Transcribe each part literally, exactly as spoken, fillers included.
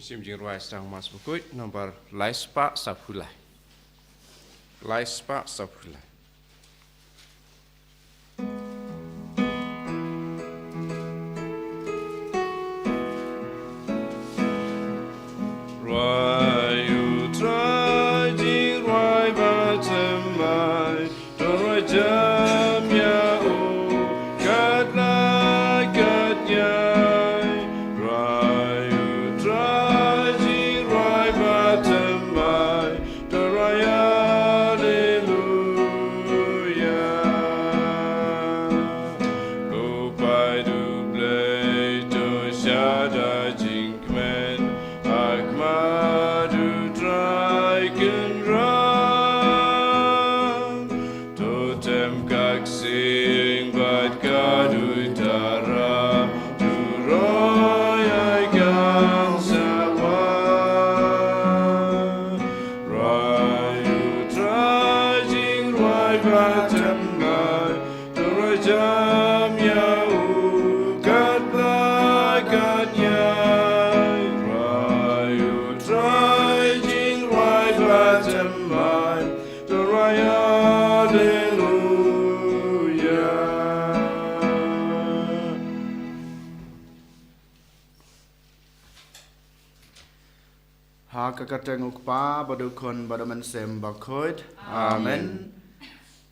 Sim jingrwai sdang Mass Bakhuid, nombar lai spah saphew lai. Lai spah saphew lai. Rwai u Trai, jingrwai bad thymmai, to rwai jem ïa u katba katba. Rwai u Trai, jingrwai bad thymmai, to rwai Alleluia. Ko paid U Blei, to shad ha jingkmen, ha khmat U Trai Kynrad. To tem ka ksing bad ka duitara, to roi ai kan sawa. Rwai u Trai, jingrwai bad thymmai, to rwai jem ïa u katba katba. Rwai u Trai, jingrwai bad thymmai, to rwai Alleluia. Ha ka kyrteng U Kpa, bad U Khun, bad U Mynsiem Bakhuid. Amen. Amen.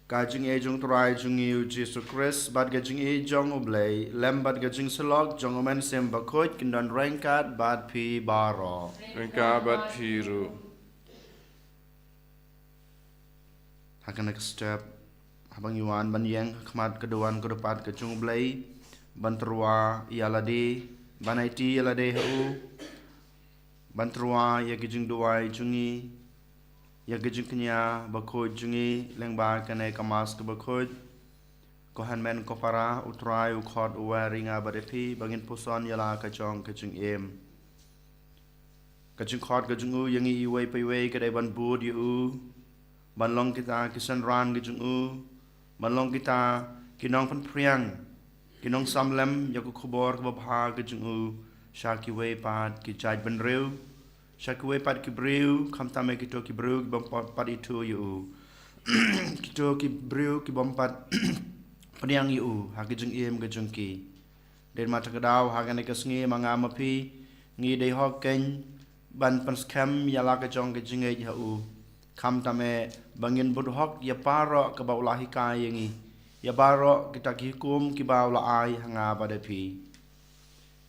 Ka jingïeit jong U Trai jong ngi U Jisu Khrist, bad ka jingïeit jong U Blei, lem bad ka jingsyllok jong U Mynsiem Bakhuid, kin don ryngkat bad phi baroh. Ryngkat bad phi ruh. Ha kane ka step, haba ngi wan ban ïeng ha khmat ka duwan ka dupat ka jong U Blei, ban tyrwa ïa lade, ban aiti ïa lade ha u, ban tyrwa ïa ki jingduwai jong ngi, ïa ki jingkñia bakhuid jong ngi, lyngba kane ka Mass ka bakhuid. Ko hynmen ko para, U Trai u khot u wer ïa nga bad ïa phi, ba ngin puson ïa la ka jong ka jingim. Ka jingkhot ka jong u ïa ngi iwei pa iwei ka dei ban bud ïa u, ban long kita ki synran ka jong u, ban long kita ki nongpynphriang, ki nongsamlem ïa ka khubor kaba bha ka jong u sha kiwei pat ki jaitbynriew, sha kiwei pat ki briew, khamtam eh kito ki briew ki bym pat, pat ithuh ïa u, kito ki briew ki bym pat pdiang ïa u ha ka jingim ka jong ki. Dei ma kata ka daw ha kane ka sngi ma nga ma phi ngi dei hok keiñ ban pynskhem ïa la ka jong ka jingngeit ha u. Khamtam eh ba ngin bud hok ïa baroh kaba u la hikai ïa ngi, ïa baroh kita ki hukum kiba u la ai ha nga bad ïa phi.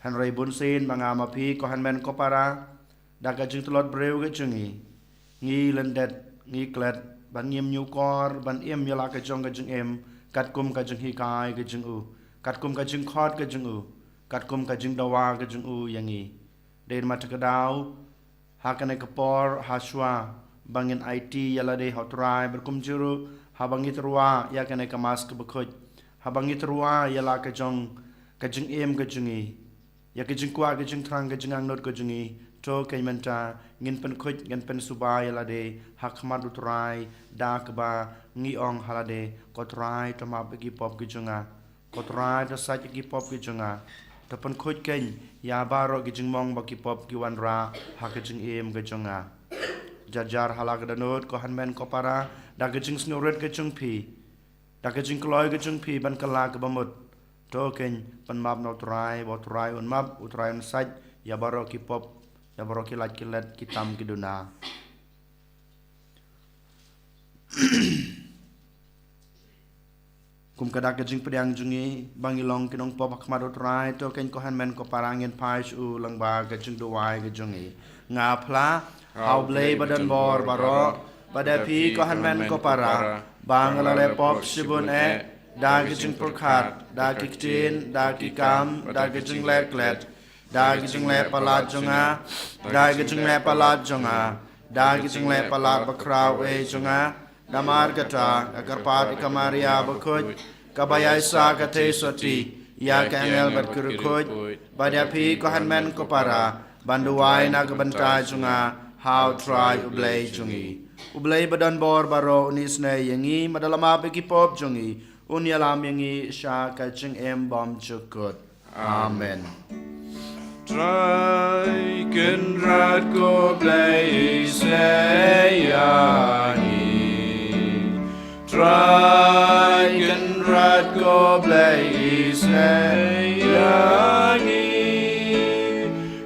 Hynrei bunsien ma nga ma phi ko hynmen ko para, da ka jingtlot briew ka jong ngi, ngi lyndet, ngi klet, ban ngim ñiewkor ban im ïa la ka jong ka jingim, katkum ka jinghikai ka jong u, katkum ka jingkhot ka jong u, katkum ka jingdawa ka jong u ïa ngi. Dei ma kata ka daw ha kane ka por, ha shuwa ba ngin aiti ïa lade ha U Trai, bad kumjuh ruh haba ngi tyrwa ïa kane ka Mass ka bakhuid, haba ngi tyrwa ïa la ka jong ka jingim ka jong ngi, ïa ka jingkwah ka jingthrang ka jingangnud ka jong ngi, to keiñ mynta ngin pynkhuid, ngin pynsuba ïa lade ha khmat U Trai, da kaba ngi ong ha lade, ko Trai to map ïa ki pop ki jong nga. Ko Trai to sait ïa ki pop ki jong nga. To pynkhuid keiñ ïa baroh ki jingmong ba ki pop ki wanrah ha ka jingim ka jong nga. Jar jar ha la ka dohnud ko hynmen ko para, da ka jingsngewrit ka jong phi, da ka jingkloi ka jong phi ban kylla kaba mut, to keiñ pynmap na U Trai, ba U Trai un map, U Trai un sait ïa baroh ki pop, ïa baroh ki lait ki let, ki tam ki duna. Kum ka dak ka jingpdiang jong ngi ba ngi long ki nongpop ha khmat U Trai, to keiñ ko hynmen ko para ngin phai sha u lyngba ka jingduwai ka jong ngi. Nga phla ha U Blei ba don bor baroh, bad ïa phi ko hynmen ko para, ba nga la leh pop shibun eh, da ki jingpyrkhat, da ki ktien, da ki kam, da ki jingleh klet, da ki jingleh palat jong nga, da ki jingleh palat jong nga, da ki jingleh palat bakhraw eh jong nga. Namar kata nga kyrpad ïa ka Maria bakhuid, kaba ïaisah ka theisotti, ïa ki angel bad ki riewkhuid, bad ïa phi ko hynmen ko para, ban duwai na ka bynta jong nga ha U Trai U Blei jong ngi. U Blei ba don bor baroh un isynei ïa ngi, bad un ïalam ïa ki pop jong ngi, un ïalam ïa ngi sha ka jingim bymjukut. Amen. Trai Kynrad ko Blei, isynei ïa ngi. Trai Kynrad ko Blei, isynei ïa ngi.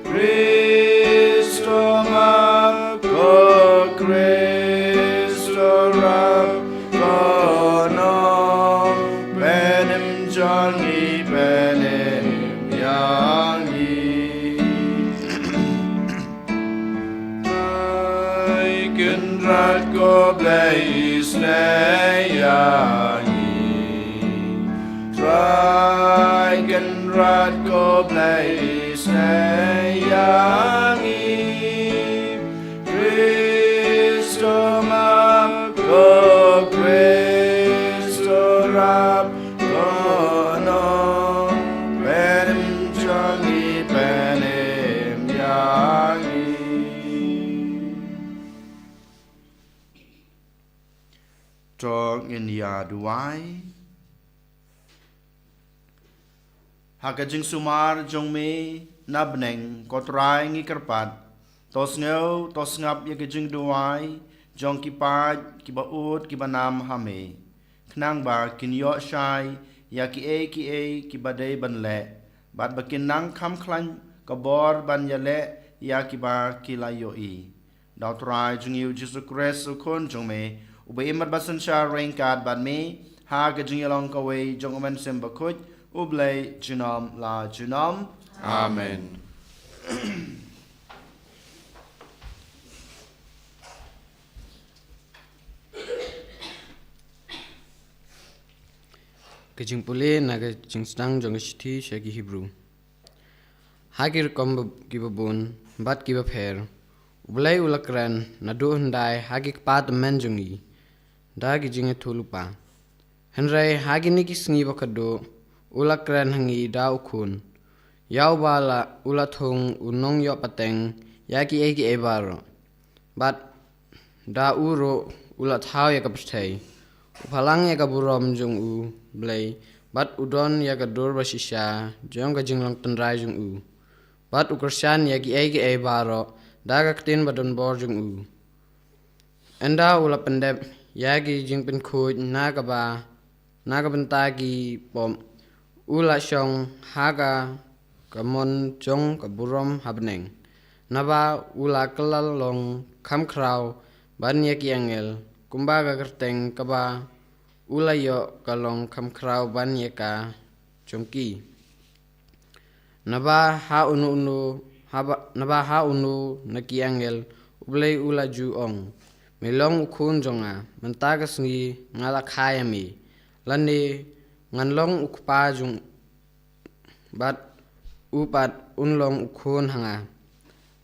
Khrist u map, ko Khrist u rap, ko nongpynim jong ngi, pynim ïa ngi. Trai Kynrad ko Blei, isynei ïa ngi. Trai Kynrad ko Blei, isynei ïa ngi. Khrist u map, ko Khrist u rap, ko nongpynim jong ngi, pynim ïa ngi. To ngin ïa duwai. Ha ka jingsumar jong me na bneng, ko Trai, ngi kyrpad, to sngew, to sngap ïa ka jingduwai jong ki paid kiba ud kiba nam ha me, khnang ba kin ïoh shai ïa kiei kiei kiba dei ban leh, bad ba kin nang kham khlaiñ ka bor ban ïaleh ïa kiba ki la ïohi. Da u Trai jong ngi u Jisu Khrist, u Khun jong me, uba im bad ba synshar ryngkat bad me ha ka jingïalong kawei jong U Mynsiem Bakhuid, U Blei junom la junom. Amen. Ka jingpule na ka jingsdang jong ka shithi sha ki Hebru. Ha ki rukom ba-, kiba bun bad kiba pher, U Blei u la kren naduh hyndai ha ki kpa tymmen jong ngi da ki jingïathuhlypa. Hynrei ha kine ki sngi ba khatduh, u la kren ha ngi da u Khun, ïa uba la, u la thung u nongïoh pateng ïa kiei kiei baroh. Bad da u ruh u la thaw ïa ka pyrthei. U phalang ïa ka burom jong U Blei, bad u don ïa ka dur ba shisha jong ka jinglong tynrai jong u. Bad u kyrshan ïa kiei kiei baroh da ka ktien ba donbor jong u. Ynda u la pyndep ïa ki jingpynkhuid na kaba, na ka bynta ki pop, u la shong ha ka, ka mon jong ka burom ha bneng. Naba u la kylla long kham khraw ban ïa ki angel, kumba ka kyrteng kaba u la ïoh ka long kham khraw ban ïa ka jong ki. Naba ha uno uno, haba, naba ha uno na ki angel, U Blei u la ju ong, me long u Khun jong nga, mynta ka sngi nga la kha ïa me. Lane ngan long u Kpa jong, bad u pat un long u Khun ha nga.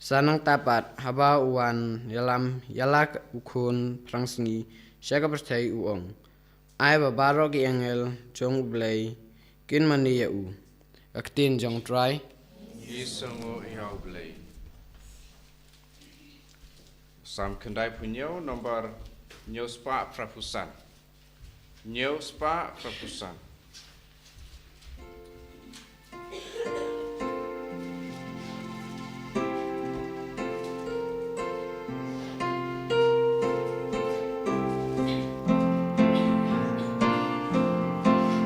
Sa nangta pat haba u wan ïalam ïa la u Khun phrangsngi sha ka pyrthei, u ong, ai ba baroh ki angel jong U Blei kin mane ïa u. Ka ktien jong U Trai. Ngi sngewnguh ïa U Blei. Salm khyndaiphew hynñiew, nombar hynñiew spah phra phew san. Hynñiew spah phra phew san.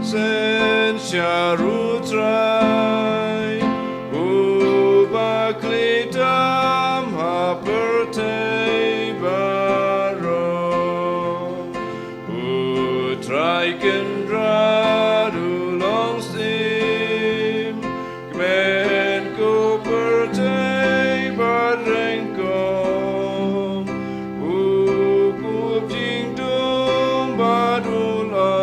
Synshar U Trai, uba khlei tam ha pyrthei baroh. U Trai Kynrad u long syiem, kmen ko pyrthei bad ryngkong. U kup jingdum bad u la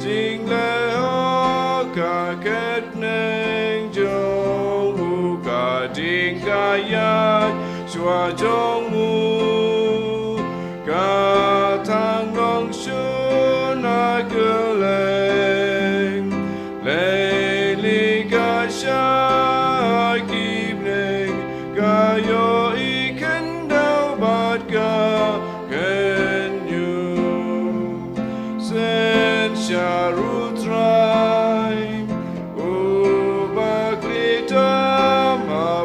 jingleh ha ka kyrteng jong u. Ka ding ka ïaid shuwa jong u, ka thang nongshun ha kylleng. Lei lei ka shah ha ki bneng, ka ïohi khyndew bad ka kynñiuh. Synshar U Trai, uba khlei tam ha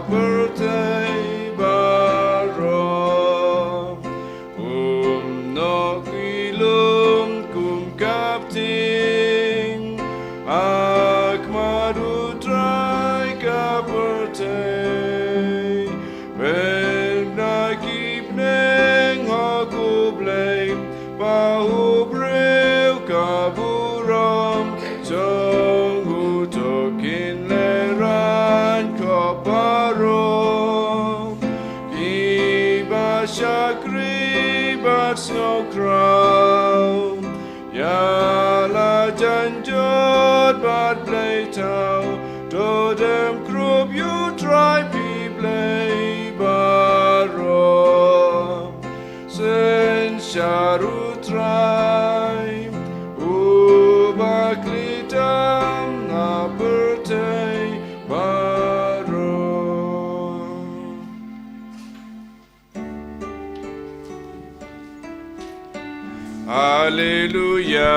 Ïoh bad Blei tau, to dem krup ïa U Trai phi Blei baroh. Synshar U Trai, uba khlem tam na pyrthei baroh. Alleluia,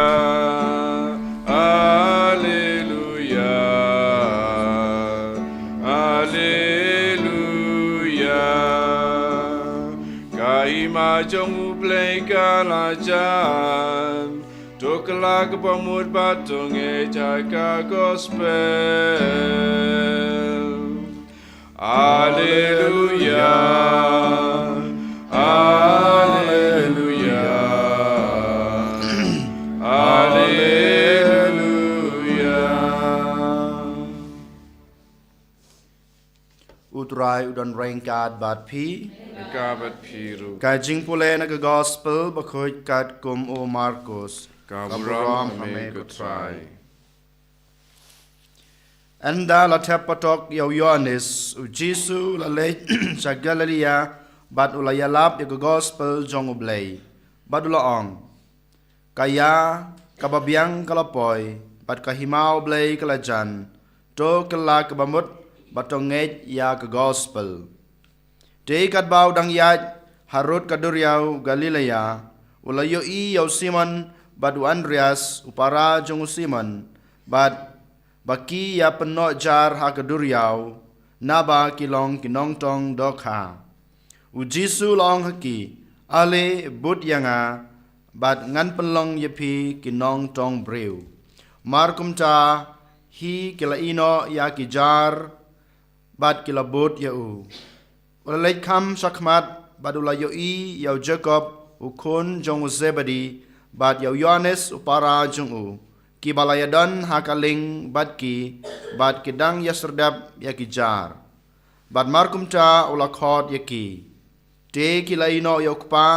alleluia, alleluia. Ka hima jong U Blei ka la jan. To kylla kaba mut bad to ngeit ha ka gospel. Alleluia, alleluia, alleluia. U Trai u don ryngkat bad phi. Ryngkat bad phi ruh. Ka jingpule na ka gospel bakhuid katkum u Markus. Ka burom ha me ko Trai. Ynda la thep patok ïa u Ïoannis, u Jisu u la leit sha Galilaia bad u la ïalap ïa ka gospel jong U Blei. Bad u la ong, ka ïa kaba biang ka la poi, bad ka hima U Blei ka la jan. To kylla kaba mut bad to ngeit ïa ka gospel. Te katba u dang ïaid harud ka duriaw Galilaia, u la ïohi ïa u Simon bad u Andrias u para jong u Simon, bad ba ki ïa pynnoh jar ha ka duriaw, naba ki long ki nongtong dohkha. U Jisu u la ong ha ki, ale bud ïa nga, bad ngan pynlong ïa phi ki nongtong briew. Mar kumta hi ki la ïehnoh ïa ki jar, bad ki la bud ïa u. U la leit kham shakhmat bad u la ïohi ïa u Jakob u khun jong u Zebedi, bad ïa u Ïoannis u para jong u, kiba la ïadon ha ka lieng bad ki, bad ki dang ïasyrdep ïa ki jar. Bad mar kumta u la khot ïa ki. Te ki la ïehnoh ïa u kpa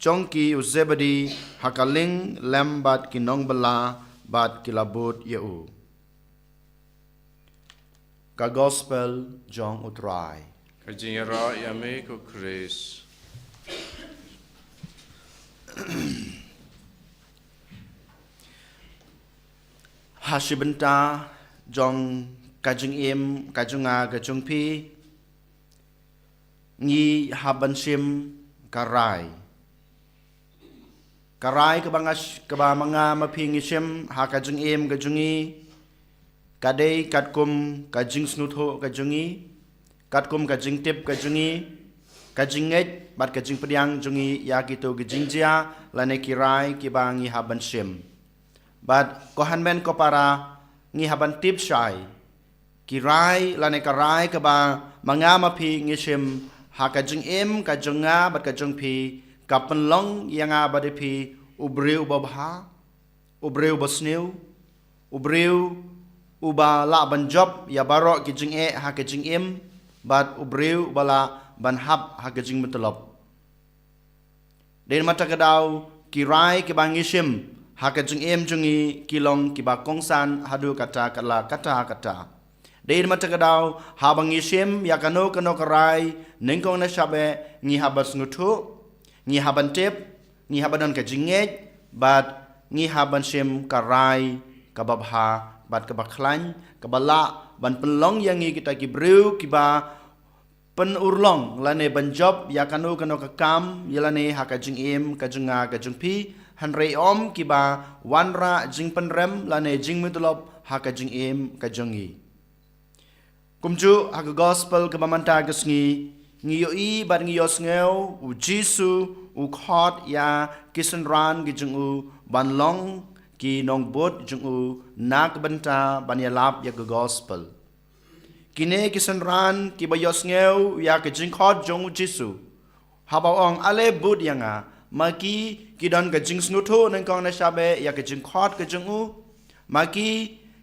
jong ki u Zebedi ha ka lieng lem bad ki nongbylla, bad ki la bud ïa u. Ka gospel jong u Trai. Ka jingïaroh ïa me ko Khrist. Ha shi bynta jong ka jingim ka jong nga ka jong phi, ngi hap ban shim ka rai. Ka rai kaba nga sh-, kaba ma nga ma phi ngi shim ha ka jingim ka jong ngi, ka dei katkum ka jingsngewthuh ka jong ngi, katkum ka jingtip ka jong ngi, ka jingngeit bad ka jingpdiang jong ngi ïa kito ki jingjia lane ki rai kiba ngi hap ban shim. Bad ko hynmen ko para, ngi hap ban tip shai ki rai lane ka rai kaba ma nga ma phi ngi shim ha ka jingim ka jong nga bad ka jong phi, ka pynlong ïa nga bad ïa phi u briew uba bha, u briew uba sniew, u briew uba lah ban jop ïa baroh ki jingeh ha ka jingim, bad u briew uba lah ban hap ha ka jingmyntoi. Dei namar kata ka daw ki rai kiba ngi shim ha ka jingim jong ngi ki long kiba kongsan haduh katta katta, katta katta. Dei namar kata ka daw haba ngi shim ïa kano kano ka rai nyngkong na shabe, ngi hap ban sngewthuh, ngi hap ban tip, ngi hap ban don ka jingngeit, bad ngi hap ban shim ka rai kaba bha bad kaba khlaiñ, kaba lah ban pynlong ïa ngi kita ki briew kiba pynurlong lane ban jop ïa kano kano ka kam ïa lane ha ka jingim ka jong nga ka jong phi, hynrei ym kiba wanrah jingpynrem lane jingmyntoi ha ka jingim ka jong ngi. Kumjuh ha ka gospel kaba mynta ka sngi, ngi ïohi bad ngi ïohsngew u Jisu u khot ïa ki synran ki jong u ban long ki nongbud jong u na ka bynta ban ïalap ïa ka gospel. Kine ki synran kiba ïohsngew ïa ka jingkhot jong u Jisu, haba u ong ale bud ïa nga, ma ki ki don ka jingsngewthuh nyngkong na shabe ïa ka jingkhot ka jong u. Ma ki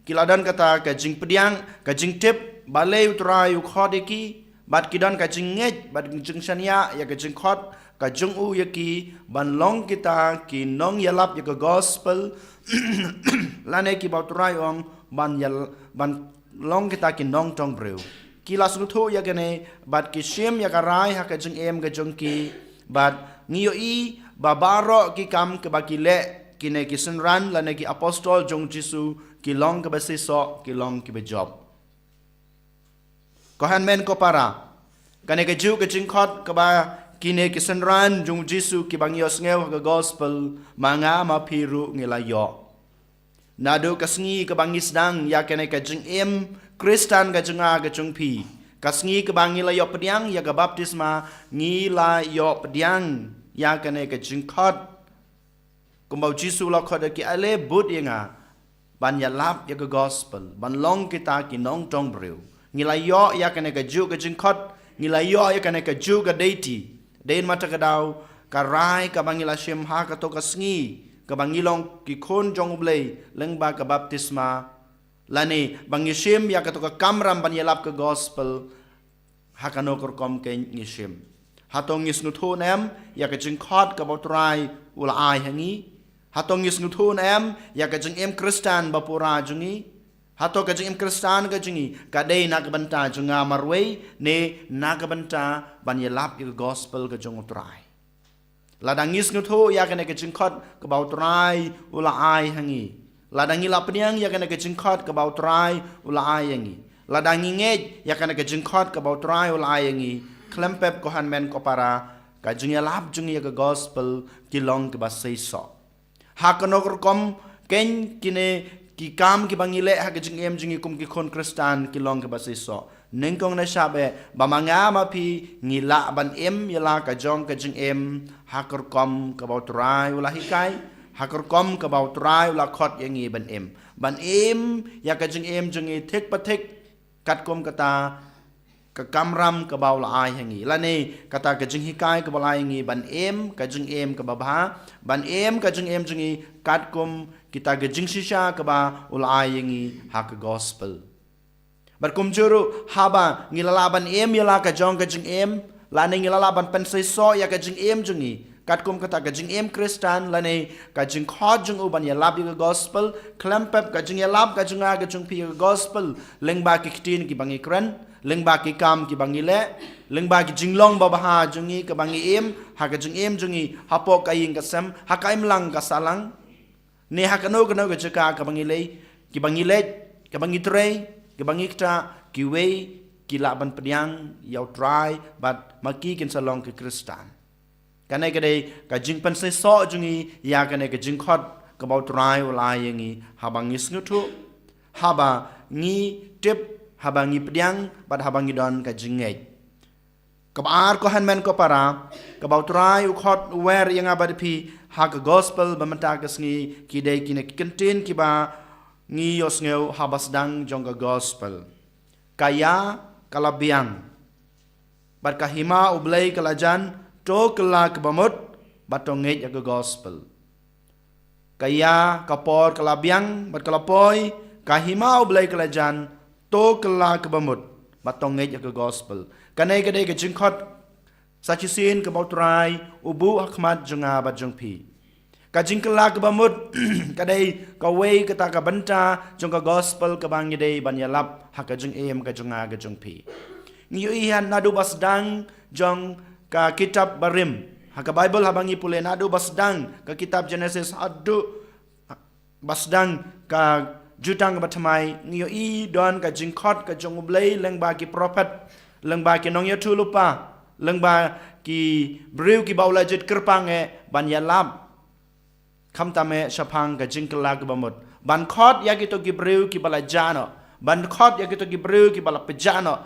ki la don kata ka jingpdiang, ka jingtip balei u Trai u khot ïa ki, bad ki don ka jingngeit bad jingshaniah ïa ka jingkhot ka jong u ïa ki ban long kita ki nongïalap ïa ka gospel, lane kiba u Trai u ong ban ïal-, ban long kita ki nongtong briew. Ki la sngewthuh ïa kane, bad ki shim ïa ka rai ha ka jingim ka jong ki, bad ngi ïohi ba baroh ki kam kiba ki leh, kine ki synran lane ki apostol jong Jisu, ki long kiba seisoh, ki long kiba jop. Ko hynmen ko para, kane kajuh ka jingkhot kaba kine ki synran jong Jisu kiba ngi ïohsngew ha ka gospel, ma nga ma phi ruh ngi la ïoh. Naduh ka sngi kaba ngi sdang ïa kane ka jingim Khristan ka jong nga ka jong phi, ka sngi kaba ngi la ïoh pdiang ïa ka baptisma, ngi la ïoh pdiang ïa kane ka jingkhot. Kumba u Jisu u la khot ïa ki, ale bud ïa nga ban ïalap ïa ka gospel, ban long kita ki nongtong briew. Ngi la ïoh ïa kane kajuh ka jingkhot, ngi la ïoh ïa kane kajuh ka deiti. Dei namar kata ka daw, ka rai kaba ngi la shim ha kato ka sngi kaba ngi long ki khun jong U Blei lyngba ka baptisma, lane ba ngi shim ïa kato ka kamram ban ïalap ka gospel, ha kano ka rukom kein ngi shim? Hato ngi sngewthuh ne em ïa ka jingkhot kaba u Trai u la ai ha ngi? Hato ngi sngewthuh ne em ïa ka jingim Khristan ba pura jong ngi? Hato ka jingim Khristan ka jong ngi ka dei na ka bynta jong nga marwei, ne na ka bynta ban ïalap ïa ka gospel ka jong u Trai? Lada ngi sngewthuh ïa kane ka jingkhot kaba u Trai u la ai ha ngi, lada ngi la pdiang ïa kane ka jingkhot kaba u Trai u la ai ha ngi, lada ngi ngeit ïa kane ka jingkhot kaba u Trai u la ai ha ngi, khlem pep ko hynmen ko para, ka jingïalap jong ngi ïa ka gospel ki long kaba seisoh. Ha kano ka rukom kein kine ki kam kiba ngi leh ha ka jingim jong ngi kum ki khun Khristan ki long kaba seisoh? Nyngkong na shaba, ba ma nga ma phi ngi lah ban im ïa la ka jong ka jingim ha ka rukom kaba u Trai u la hikai, ha ka rukom kaba u Trai u la khot ïa ngi ban im. Ban im ïa ka jingim jong ngi thik pa thik katkum kata ka kamram kaba u la ai ha ngi, lane kata ka jinghikai kaba u la ai ha ngi, ban im ka jingim kaba bha, ban im ka jingim jong ngi katkum kita ka jingshisha kaba u la ai ha ngi ha ka gospel. Bad kumjuh ruh, haba ngi la lah ban im ïa la ka jong ka jingim, lane ngi la lah ban pynseisoh ïa ka jingim jong ngi katkum kata ka jingim Khristan lane ka jingkhot jong u ban ïalap ïa ka gospel, khlem pep ka jingïalap ka jong nga ka jong phi ïa ka gospel lyngba ki ktien kiba ngi kren, lyngba ki kam kiba ngi leh, lyngba ki jinglong babha jong ngi kaba ngi im ha ka jingim jong ngi, hapoh ka ïing ka sem, ha ka imlang ka sahlang, ne ha kano kano ka jaka kaba ngi leit, kiba ngi leit, kaba ngi trei, kiba ngi ktah, kiwei ki lah ban pdiang ïa u Trai bad ma ki kin sa long ki Khristan. Kane ka dei ka jingpynseisoh jong ngi ïa kane ka jingkhot kaba u Trai u la ai ïa ngi, haba ngi sngewthuh, haba ngi tip, haba ngi pdiang bad haba ngi don ka jingngeit. Kaba ar ko hynmen ko para, kaba u Trai u khot u wer ïa nga bad phi ha ka gospel ba mynta ka sngi, ki dei kine ki kyntien kiba ngi ïohsngew haba sdang jong ka gospel. Ka ïa ka la biang, bad ka hima U Blei ka la jan, to kylla kaba mut, bad to ngeit ïa ka gospel. Ka ïa ka por ka la biang bad ka la poi, ka hima U Blei ka la jan, to kylla kaba mut, bad to ngeit ïa ka gospel. Kane ka dei ka jingkhot sa shisien kaba u Trai u buh ha khmat jong nga bad jong phi. Ka jingkylla kaba mut ka dei kawei kata ka bynta jong ka gospel kaba ngi dei ban ïalap ha ka jingim ka jong nga ka jong phi. Ngi ïohi naduh ba sdang jong ka kitab barim ha ka Baibl, haba ngi pule naduh ba sdang ka kitab Jenesis haduh ba sdang ka Jutang Bathymmai, ngi ïohi don ka jingkhot ka jong U Blei lyngba ki prophet, lyngba ki nongïathuhlypa, lyngba ki briew kiba u la jied kyrpang eh ban ïalap, khamtam eh shaphang ka jingkylla kaba mut, ban khot ïa kito ki briew kiba la jah noh, ban khot ïa kito ki briew kiba la pynjah noh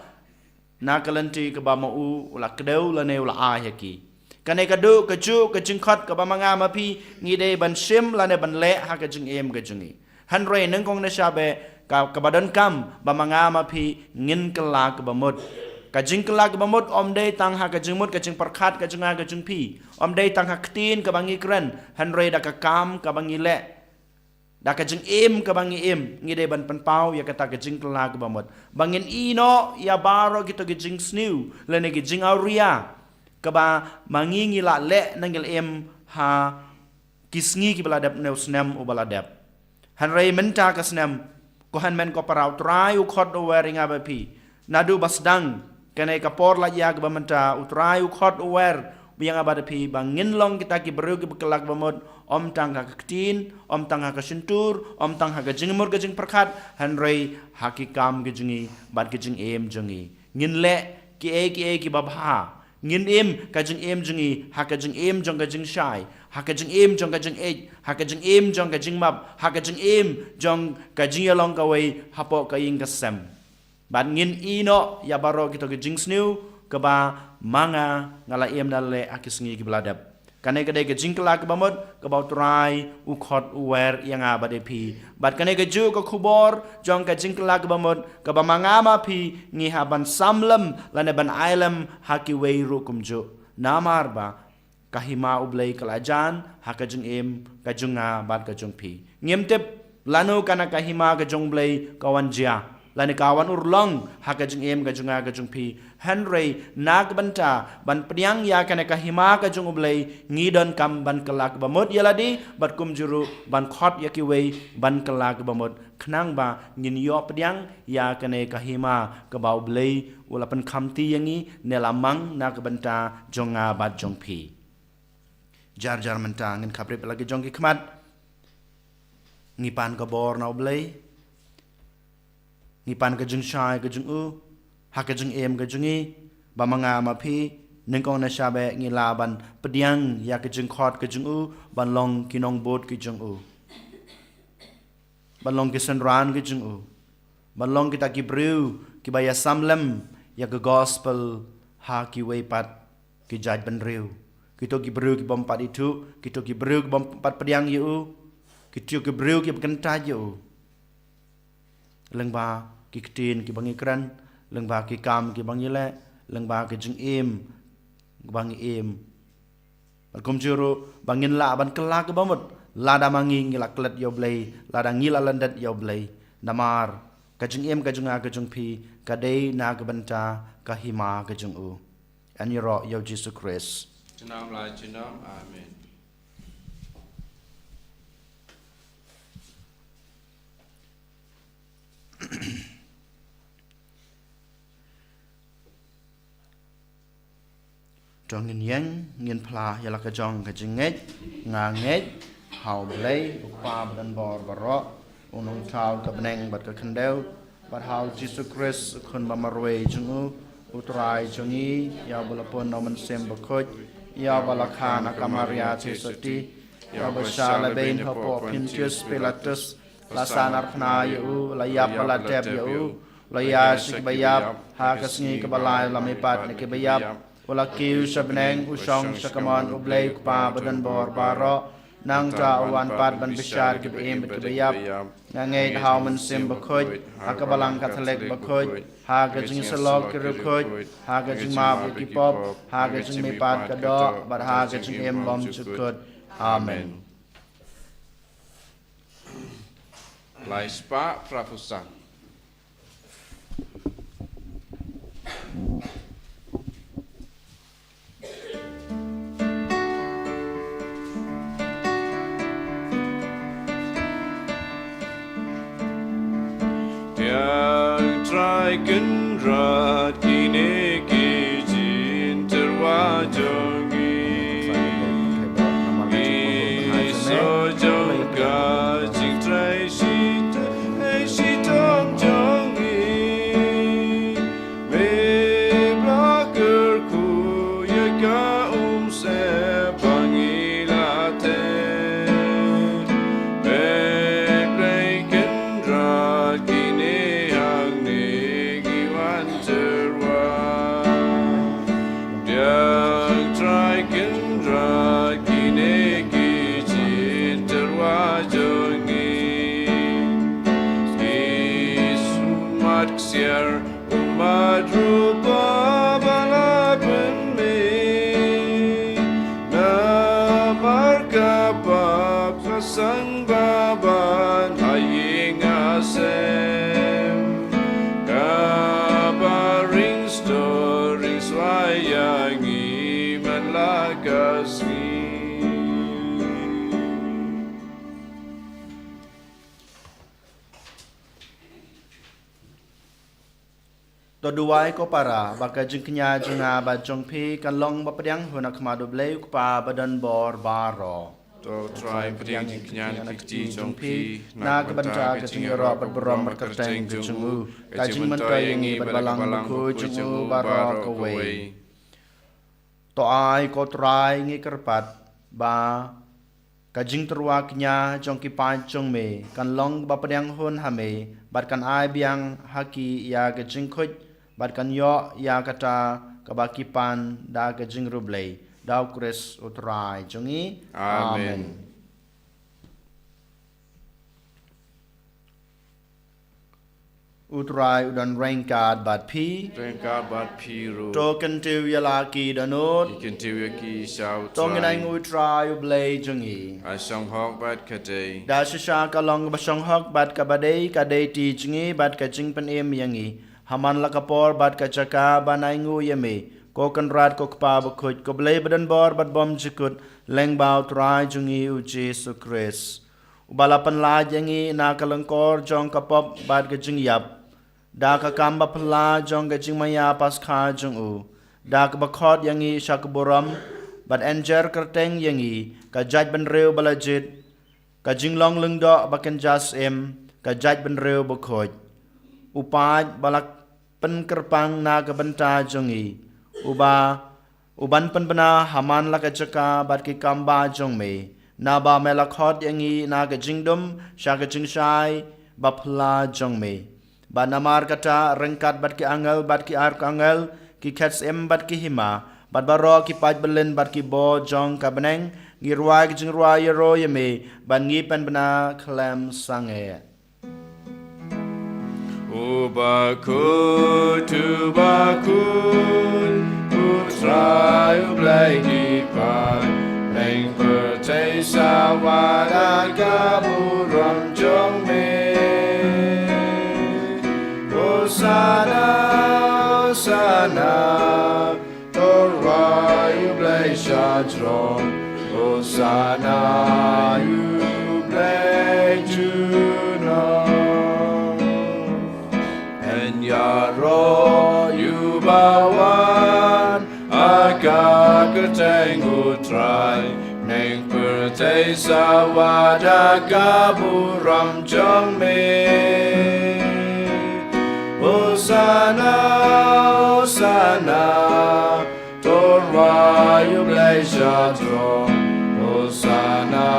na ka lynti kaba ma u u la kdew lane u la ai ha ki. Kane ka dei kajuh ka jingkhot kaba ma nga ma phi ngi dei ban shim lane ban leh ha ka jingim ka jong ngi. Hynrei nyngkong na shaba, ka, kaba donkam ba ma nga ma phi ngin kylla kaba mut. Ka jingkylla kaba mut ym dei tang ha ka jingmut ka jingpyrkhat ka jong nga ka jong phi, ym dei tang ha ktien kaba ngi kren, hynrei da ka kam kaba ngi leh, da ka jingim kaba ngi im, ngi dei ban pynpaw ïa kata ka jingkylla kaba mut. Ba ngin ïehnoh ïa baroh kito ki jingsniew lane ki jingawria, kaba ma ngi ngi la leh na ngi la im ha ki sngi kiba la dep ne u snem uba la dep. Hynrei mynta ka snem, ko hynmen ko para, U Trai u khot u wer ïa nga bad phi. Naduh ba sdang kane ka por lait ïa kaba mynta, U Trai u khot u wer ïa nga bad phi ba ngin long kita ki briew kiba kylla kaba mut, ym tang ha ka ktien, ym tang ha ka shyntur, ym tang ha ka jingmut ka jingpyrkhat, hynrei ha ki kam ki jong ngi bad ki jingim jong ngi. Ngin leh kiei kiei kiba bha. Ngin im ka jingim jong ngi ha ka jingim jong ka jingshai, ha ka jingim jong ka jingïeit, ha ka jingim jong ka jingmap, ha ka jingim jong ka jingïalong kawei hapoh ka ïing ka sem. Bad ngin ïehnoh ïa baroh kito ki jingsniew kaba ma nga nga la im na leh ha ki sngi kiba la dep. Kane ka dei ka jingkylla kaba mut kaba U Trai u khot u wer ïa nga bad ïa phi. Bad kane ka juh ka khubor jong ka jingkylla kaba mut kaba ma nga ma phi ngi hap ban sam lem lane ban ai lem ha kiwei ruh kumjuh. Namar ba ka hima U Blei ka la jan ha ka jingim ka jong nga bad ka jong phi. Ngim tip lano kane ka hima ka jong U Blei ka wan jia, lane ka wan urlong ha ka jingim ka jong nga ka jong phi. Hynrei na ka bynta ban pdiang ïa kane ka hima ka jong U Blei, ngi donkam ban kylla kaba mut ïa lade bad kumjuh ruh ban khot ïa kiwei ban kylla kaba mut, khnang ba ngin ïoh pdiang ïa kane ka hima kaba U Blei u la pynkhamti ïa ngi ne la mang na ka bynta jong nga bad jong phi. Jar jar mynta ngin khaphrip la ki jong ki khmat. Ngi pan ka bor na U Blei. Ngi pan ka jingshai ka jong u ha ka jingim ka jong ngi, ba ma nga ma phi nyngkong na sha beh ngi lah ban pdiang ïa ka jingkhot ka jong u ban long ki nongbud ki jong u, ban long ki synran ki jong u, ban long kita ki briew kiba ïasam lem ïa ka gospel ha kiwei pat ki jaitbynriew. Kito ki briew kibym pat ithuh, kito ki briew kibym pat pdiang ïa u, kito ki briew kiba kyntait ïa u lyngba ki ktien kiba ngi kren, lyngba ki kam kiba ngi leh, lyngba ki jingim kiba ngi im. Bad kumjuh ruh ba ngin lah ban kylla kaba mut lada ma ngi ngi la klet ïa U Blei, lada ngi la lyndet ïa U Blei. Namar ka jingim ka jong nga ka jong phi ka dei na ka bynta ka hima ka jong u. Yn ïaroh ïa U Jisu Khrist. Junom la junom. Amen. To ngin ïeng, ngin phla ïa la ka jong ka jingngeit. Nga ngeit ha U Blei, U Kpa badonbor baroh, U Nongthaw ka bneng bad ka khyndew, bad ha U Jisu Khrist, U Khun ba marwei jong u, U Trai jong ngi, ïa uba la pun na U Mynsiem Bakhuid, ïa uba la kha na ka Maria theisotti, ïa uba shah lehbeiñ hapoh Pontius Pilatus, la sahnarphna ïa u, la ïap bad la tep ïa u, la ïaid sha kiba ïap, ha ka sngi kaba lai la mihpat na kiba ïap, u la kiew sha bneng, u shong sha kamon U Blei U Kpa badonbor baroh. Nangta u wan pat ban bishar kiba im bad kiba ïap. Nga ngeit ha U Mynsiem Bakhuid, ha ka Balang Katholik bakhuid, ha ka jingïasyllok ki riewkhuid, ha ka jingmap ïa ki pop, ha ka jingmihpat ka doh, bad ha ka jingim bymjukut. Amen. Lai spah phra phew san. Ïa Trai Kynrad, kine ki jingtyrwa jong ngi. Ngi shu jong ka jingtrei shitom, shitom jong ngi. Me ba la kyrkhu ïa ka umsyep ba ngi la teh. Me Blei Kynrad, kine hangne ngi wan tyrwa. Ïa Trai Kynrad, kine ki jingtyrwa jong ngi. Ki sumar ksiar, ummat ruh ba la pynmih. Namar ka pap ka sangbaban ha ïing ha sem. Kaba ring stor ring swai ïa ngi To duwai ko para, ba ka jingkñia jong nga bad jong phi kan long ba pdiang hun ha khmat U Blei U Kpa ba don bor baroh. To Trai, pdiang jingkñia na ka kti jong phi na ka bynta ka jingïaroh bad burom bad kyrteng jong u, ka jingmyntoi ïa ngi bad balang bakhuid jong u baroh kawei. To ai ko Trai, ngi kyrpad ba ka jingtyrwa kñia jong ki paid jong me kan long ba pdiang hun ha me, bad kan ai biang ha ki ïa ka jingkhuid, bad kan ïoh ïa kata kaba ki pan da ka jingriewblei. Da U Khrist U Trai jong ngi. Amen. Amen. U Trai u don ryngkat bad phi. Ryngkat bad phi ruh. To kyntiew ïa la ki dohnud. Ngi kyntiew ïa ki sha U Trai. To ngin ainguh U Trai U Blei jong ngi. Ka shong hok bad ka dei. Da shisha ka long kaba shong hok bad kaba dei, ka dei ti jong ngi bad ka jingpynim ïa ngi. Ha man la ka por bad ka jaka ban ainguh ïa me, ko Kynrad, ko Kpa bakhuid, ko Blei ba don bor bad bymjukut, lyngba U Trai jong ngi U Jisu Khrist. Uba la pynlait ïa ngi na ka lyngkor jong ka pop bad ka jingïap, da ka kam ba phylla jong ka jingmaïa Paskha jong u, da kaba khot ïa ngi sha ka burom, bad enjer kyrteng ïa ngi, ka jaitbynriew ba la jied, ka jinglong lyngdoh ba kynja syiem, ka jaitbynriew bakhuid. U paid ba la pynkyrpang na ka bynta jong ngi, uba u ban pynbna ha man la ka jaka bad ki kam ba jong me, naba me la khot ïa ngi na ka jingdum sha ka jingshai ba phylla jong me. Bad namar kata, ryngkat bad ki angel bad ki arkangel, ki khet syiem bad ki hima, bad baroh ki paid byllien bad ki bor jong ka bneng, ngi rwai ka jingrwai ïaroh ïa me, bad ngi pynbna khlem sangeh. U bakhuid, u bakhuid, U Trai U Blei ki paid, bneng pyrthei sa wad da ka burom jong me. Hosana, Hosana, to rwai U Blei sha jrong, Hosana ïa U Blei junom. Yn ïaroh ïa uba wan ha ka kyrteng U Trai, bneng pyrthei sa wad da ka burom jong me. Hosana, Hosana, to rwai U Blei sha jrong, Hosana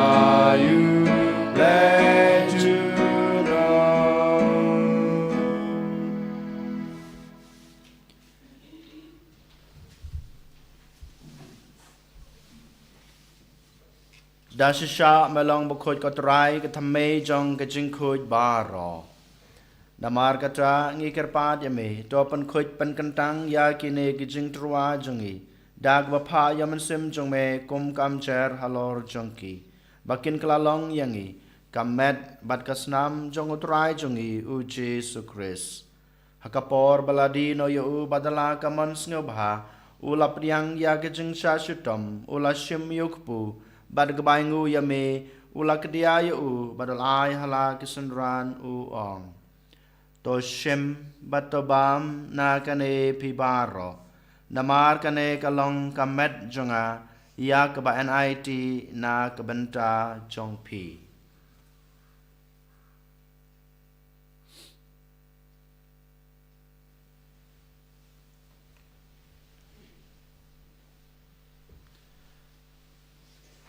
ïa U Blei junom. Da shisha me long bakhuid ko Trai, ka thymmei jong ka jingkhuid baroh. Namar kata ngi kyrpad ïa me, to pynkhuid pynkyntang ïa kine ki jingtyrwa jong ngi da kaba phah ïa u Mynsiem jong me kum ka umjer halor jong ki, ba kin kylla long ïa ngi ka met bad ka snam jong U Trai jong ngi U Jisu Khrist. Ha ka por ba la die noh ïa u bad da la ka mon sngewbha, u la pdiang ïa ka jingshah shitom, u la shim ïa u kpu, bad kaba ainguh ïa me, u la kdiah ïa u bad u la ai ha la ki synran, u ong: To shim bad to bam na kane phi baroh, namar kane ka long ka met jong nga, ïa kaba yn aiti na ka bynta jong phi.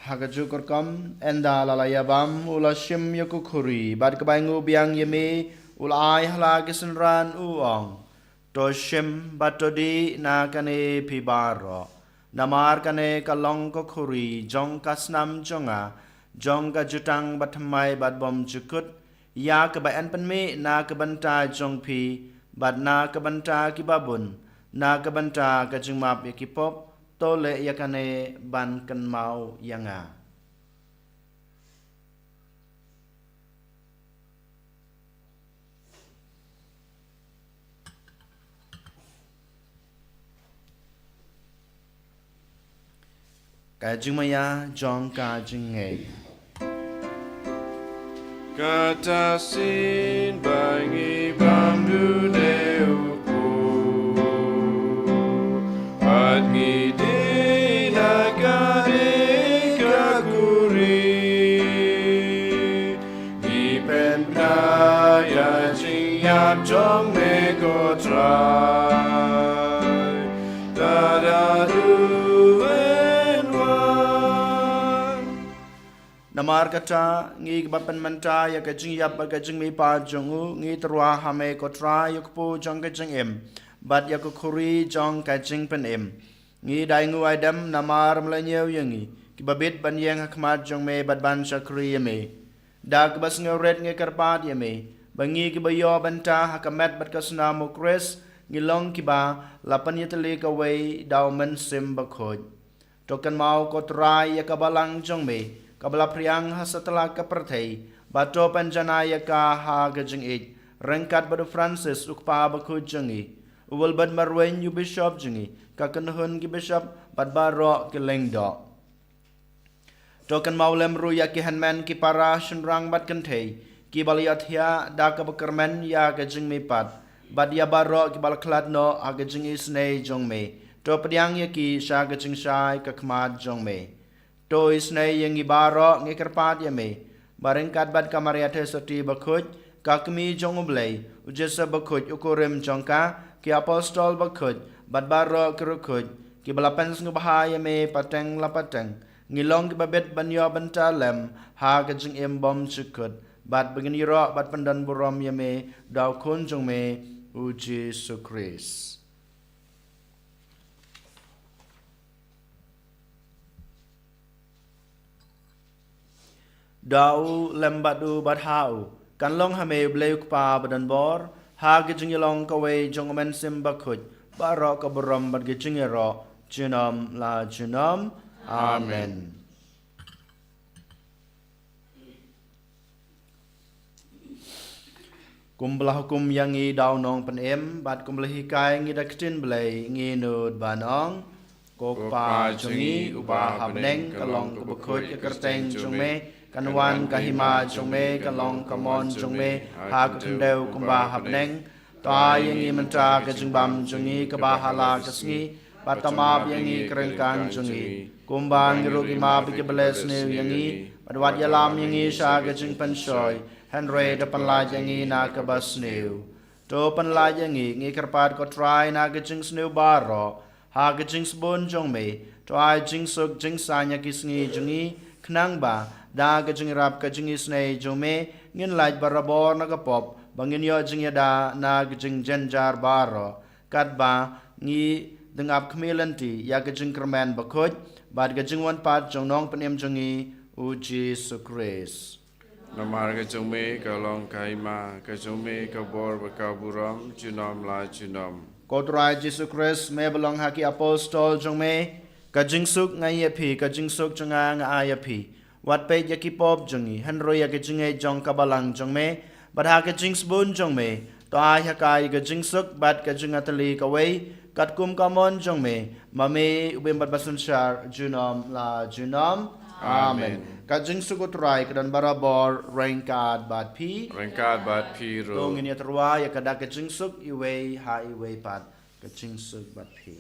Ha kajuh ka rukom, ynda la la ïabam, u la shim ïa ka khuri, bad kaba ainguh biang ïa me, u la ai ha la ki synran, u ong: To shim bad to dih na kane phi baroh, namar kane ka long ka khuri jong ka snam jong nga, jong ka jutang bathymmai bad bymjukut, ïa kaba yn pynmih na ka bynta jong phi bad na ka bynta kiba bun, na ka bynta ka jingmap ïa ki pop. To leh ïa kane ban kynmaw ïa nga. Ka jingmaïa jong ka jingngeit. Kata shisien ba ngi bam dune u kpu, Ïap jong me ko Trai, da da du wen wan. Namar kata, ngi kiba pynmynta ïa ka jingïap bad ka jingmihpat jong u, ngi tyrwa ha me ko Trai, ïa u kpu jong ka jingim bad ïa ka khuri jong ka jingpynim. Ngi da ainguh aidem namar me la ñiew ïa ngi, kiba bit ban ïeng ha khmat jong me bad ban shakri ïa me. Da kaba sngewrit ngi kyrpad ïa me ba ngi kiba ïoh bynta ha ka met bad ka snam u Khrist, ngi long kiba la pynïatylli kawei da u Mynsiem Bakhuid. To kynmaw ko Trai ïa ka balang jong me kaba la phriang ha satlak ka pyrthei, bad to pynjanai ïa ka ha ka jingïeit ryngkat bad u Francis u kpa bakhuid jong ngi, u Wilbert Marwein u bishop jong ngi, ka kynhun ki bishop bad baroh ki lyngdoh. To kynmaw lem ruh ïa ki hynmen ki para shynrang bad kynthei kiba la ïathiah da kaba kyrmen ïa ka jingmihpat, bad ïa baroh kiba la khlad noh ha ka jingisynei jong me. To pdiang ïa ki sha ka jingshai ka khmat jong me. To isynei ïa ngi baroh, ngi kyrpad ïa me ba ryngkat bad ka Maria Theisotti bakhuid, ka Kmie jong u Blei, u Joseph bakhuid u kurim jong ka, ki apostol bakhuid bad baroh ki riewkhuid kiba la pynsngewbha ïa me pateng la pateng, ngi long kiba bit ban ïoh bynta lem ha ka jingim bymjukut, bad ba ngin ïaroh bad pyndonburom ïa me da u Khun jong me u Jisu Khrist. Da u, lem bad u, bad ha u, kan long ha me u Blei u Kpa badonbor, ha ka jingïalong kawei jong u Mynsiem Bakhuid, baroh ka burom bad ka jingïaroh junom la junom. Amen. Kumba la hukum ïa ngi da u Nongpynim, bad kumba la hikai ngi da ka ktien Blei, ngi nud ban ong: Ko Kpa jong ngi uba ha bneng, ka long kaba khuid ka kyrteng jong me, kan wan ka hima jong me, kan long ka mon jong me ha ka khyndew kumba ha bneng. To ai ïa ngi mynta ka jingbam jong ngi kaba ha la ka sngi, bad to map ïa ngi ki ryngkang jong ngi, kumba ngi ruh ngi map ïa kiba leh sniew ïa ngi, bad wat ïalam ïa ngi sha ka jingpynshoi, hynrei to pynlait ïa ngi na kaba sniew. To pynlait ïa ngi, ngi kyrpad ko Trai, na ka jingsniew baroh, ha ka jingsbun jong me, to ai jingsuk jingsaiñ ha ki sngi jong ngi, khnang ba da ka jingïarap ka jingisynei jong me, ngin lait barabor na ka pop, ba ngin ïoh jingïada na ka jingjynjar baroh, katba ngi dang ap khmih lynti ïa ka jingkyrmen bakhuid bad ka jingwan pat jong u Nongpynim jong ngi, u Jisu Khrist. Namar ka jong me ka long ka hima, ka jong me ka bor bad ka burom junom la junom. Ko Trai Jisu Khrist, me ba la ong ha ki apostol jong me: Ka jingsuk nga ai ïa phi, ka jingsuk jong nga nga ai ïa phi. Wat peit ïa ki pop jong ngi, hynrei ïa ka jingngeit jong ka balang jong me, bad ha ka jingsbun jong me, to ai ha ka ïa ka jingsuk bad ka jingatylli kawei, katkum ka mon jong me, ma me u bym bad basynshar junom la junom. Amen. Amen. Ka jingsuk u Trai ka don barabor ryngkat bad phi. Ryngkat bad phi ruh. To ngin ïa tyrwa ïa ka da ka jingsuk iwei ha iwei pat. Ka jingsuk bad phi.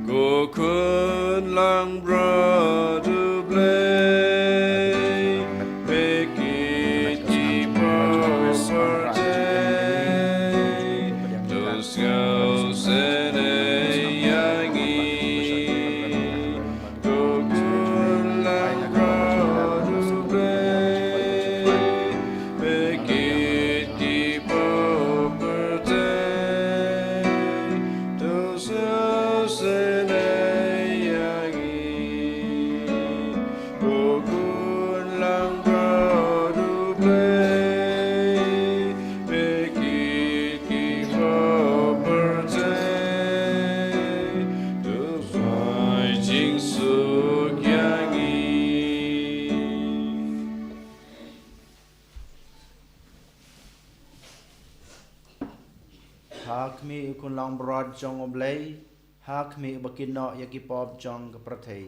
Ko Khun langbrot U Blei, peit ki pop pyrthei, to sngewsynei ïa ngi. Ko Khun langbrot U Blei, peit ki pop pyrthei, to sngewsynei ïa ngi. Ko Khun langbrot U Blei, peit ki pop pyrthei, to ai jingsuk ïa ngi. Ha khmih U Khun langbrot jong U Blei, ha khmih uba kit noh ïa ki pop jong ka pyrthei,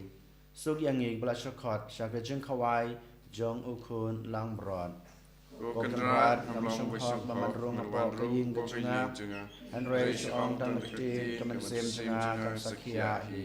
suk ïa ngi ba la shah khot sha ka jingkhawai jong U Khun langbrot. Ko Kynrad, ngam shym hok ba men rung hapoh ka ïing ka jong nga, hynrei shu ong tang ka ktien, ka mynsiem jong nga kan sa khiah hi.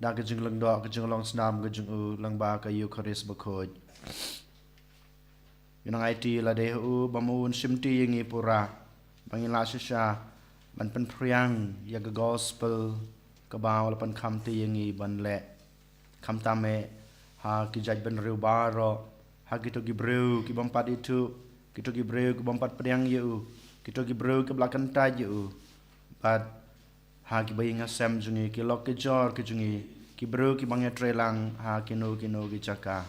da ka jinglyngdoh ka jinglong snam ka jong u lyngba ka Eukharist bakhuid. Ngi nang aiti lade ha u ba ma un shimti ïa ngi pura ba ngin lah shisha ban pynphriang ïa ka gospel kaba u la pynkham te ïa ngi ban leh. Khamtam eh ha ki jaitbynriew baroh, ha kito ki briew ki bym pat ithuh, kito ki briew ki bym pat pdiang ïa u, kito ki briew kiba la kyntait ïa u, bad ha kiba ïing ha sem jong ngi, ki lok ki jor ki jong ngi, ki briew kiba ngi ïatreilang ha kino kino ki jaka.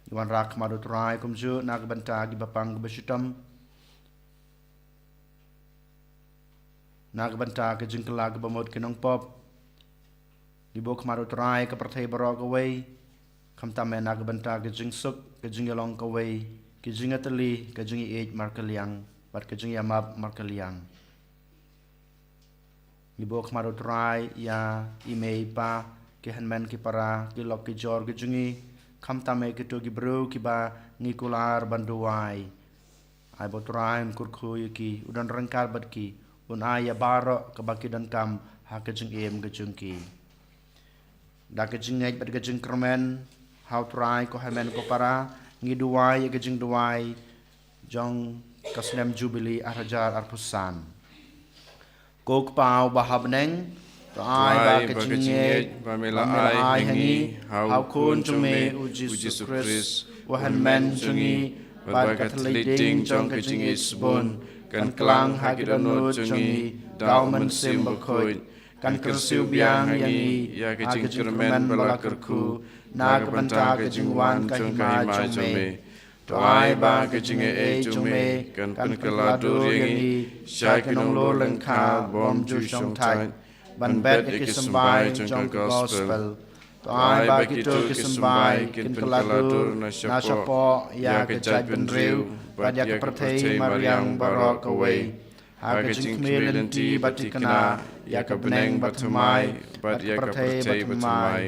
Ngi wanrah khmat u Trai kumjuh na ka bynta kiba pang kiba shitom, na ka bynta ka jingkylla kaba mut ki nongpop. Ngi buh khmat u Trai ka pyrthei baroh kawei, khamtam eh na ka bynta ka jingsuk, ka jingïalong kawei, ka jingïatylli, ka jingïeit markylliang bad ka jingïamap markylliang. Ngi buh khmat u Trai ïa i mei i pa, ki hynmen ki para, ki lok ki jor ki jong ngi, khamtam eh kito ki briew kiba ngi kular ban duwai. Ai ba u Trai un kyrkhu ïa ki, un don ryngkat bad ki, un ai ïa baroh kaba ki donkam ha ka jingim ka jong ki. Da ka jingngeit bad ka jingkyrmen ha u Trai, ko hynmen ko para, ngi duwai ïa ka jingduwai jong ka snem Jubili ar hajar arphew san. Ko Kpa uba ha bneng, to ai ba ka jingngeit ba me la ai ha ngi ha u Khun jong me u Jisu Khrist, u hynmen jong ngi, bad ka thylliej ding jong ka jingïeit sbun, kan kylla ha ki dohnud jong ngi da u Mynsiem Bakhuid, kan kyrsiew biang ïa ngi ïa ka jingkyrmen ba la kyrkhu na ka bynta ka jingwan ka hima jong me. To ai ba ka jingaiei jong me kan pynkylla dur ïa ngi sha ki nonglor lyngkha bym ju shongthait ban bet ïa ki symbai jong ka gospel. To ai ba kito ki symbai kin kylla dur na shapoh ïa ka jaitbynriew bad ïa ka pyrthei mariang baroh kawei, ha ka jingkhmih lynti bad thikna ïa ka bneng bathymmai bad ïa ka pyrthei bathymmai,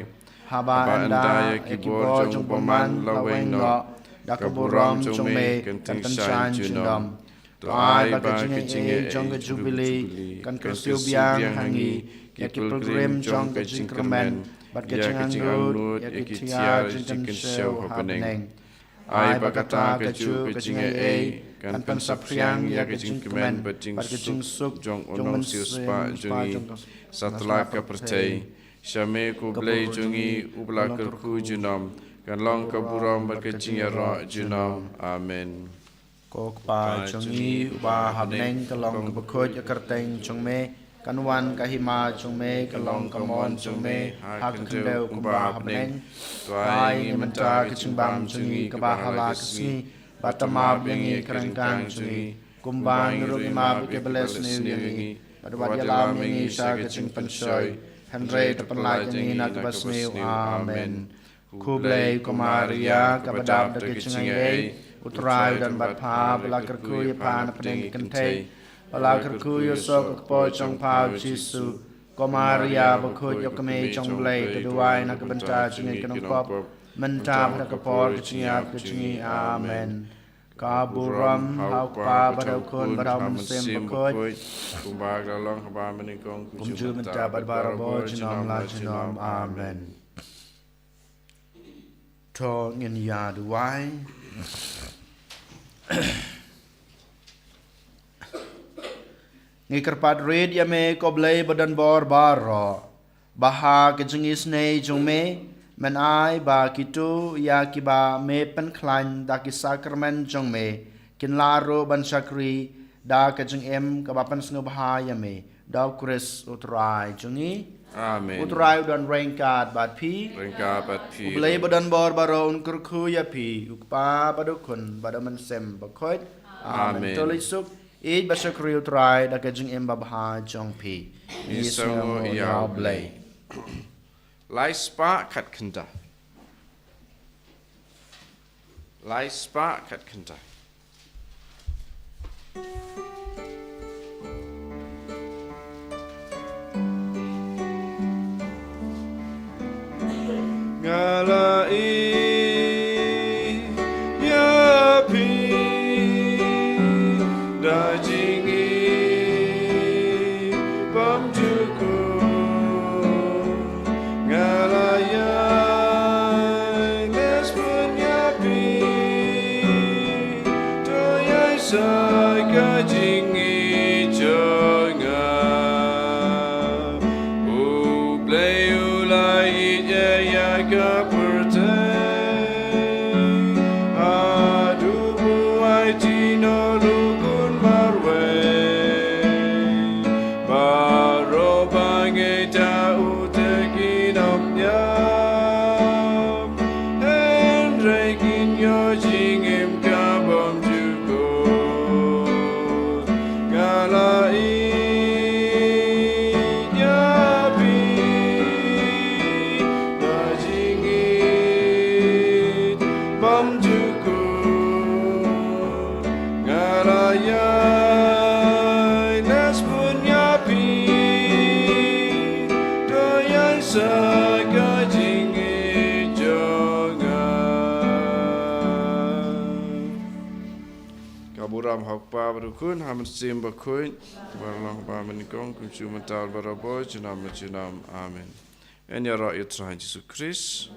haba ynda ïa ki bor jong u bymman la weng noh, da ka burom jong me kan pynshaiñ junom. To ai ba ka jingaiei jong ka Jubili kan kyrsiew biang ha ngi ïa ki pilgrim jong ka jingkyrmen bad ka jingangnud ïa ki tiar jingkynshew ha bneng. Ai ba kata kajuh ka jingaiei kan pynsaphriang ïa ka jingkmen bad ka jingsuk jong u nongsiewspah jong ngi satlak ka pyrthei. Sha me ko Blei jong ngi uba la kyrkhu junom, kan long ka burom bad ka jingïaroh junom. Amen. Ko Kpa jong ngi uba ha bneng, ka long ka bakhuid ka kyrteng jong me, kan wan ka hima jong me, ka long ka mon jong me ha ka khyndew kumba ha bneng. To ai ngi mynta ka jingbam jong ngi kaba ha la ka sngi, bad to map ïa ngi ka ryngkang jong ngi, kumba ngi ruh ngi map ïa kiba leh sniew ïa ngi, bad wat ïalam ïa ngi sha ka jingpynshoi, hynrei to pynlait ïa ngi na kaba sniew. Amen. Khublei ko Maria, kaba dap da ka jingaiei, u Trai u don bad pha, ba la kyrkhu ïa pha na pdeng ki kynthei, ba la kyrkhu ïa u soh ka kpoh jong pha u Jisu. Ko Maria bakhuid, ïoh kmie jong u Blei, to duwai na ka bynta jong ngi ki nongpop, mynta bad ha ka por ka jingïap ka jong ngi. Amen. Ka burom ha u Kpa bad ha u Khun bad ha u Mynsiem Bakhuid, kumba ka la long haba mynnyngkong, kumjuh mynta bad barabor, junom la junom. Amen. To ngin ïa duwai. Ngi kyrpad rit ïa me ko Blei ba don bor baroh, ba ha ka jingisynei jong me, men ai ba kito ïa kiba me pynkhlaiñ da ki sakramen jong me, kin lah ruh ban shakri da ka jingim kaba pynsngewbha ïa me, da u Khrist u Trai jong ngi. Amen. U Trai u don ryngkat bad phi. Ryngkat bad phi. U Blei ba don bor baroh un kyrkhu ïa phi, u Kpa bad u Khun bad u Mynsiem Bakhuid. Amen. Amen. To leit suk, ïeit bad shakri u Trai da ka jingim babha jong phi. Ngi sngewnguh ïa u Blei. Lai spah khat khyndai. Lai spah khat khyndai. Nga la ïeit ïa phi da jingim bymjukut. Sa ka jingïeit jong nga. U Blei u la ïeit ïa ka pyrthei. Haduh u aiti noh u Khun marwei. Baroh ba ngeit ïa u te kin ym ïap. Hynrei kin ïoh jingim ka bymjukut. Nga la ïeit ïa phi. Ba jingïeit bymjukut. Nga la ïaineh bun ïa phi. To ïaid sa ka jingïeit jong nga. Ka burom ha u Kpa bad u Khun, ha u Mynsiem Bakhuid, ba long ba nyngkong, kumjuh mynta bad barabor, junom junom. Amen. Yn ïaroh ïa u Trai Jisu Khrist.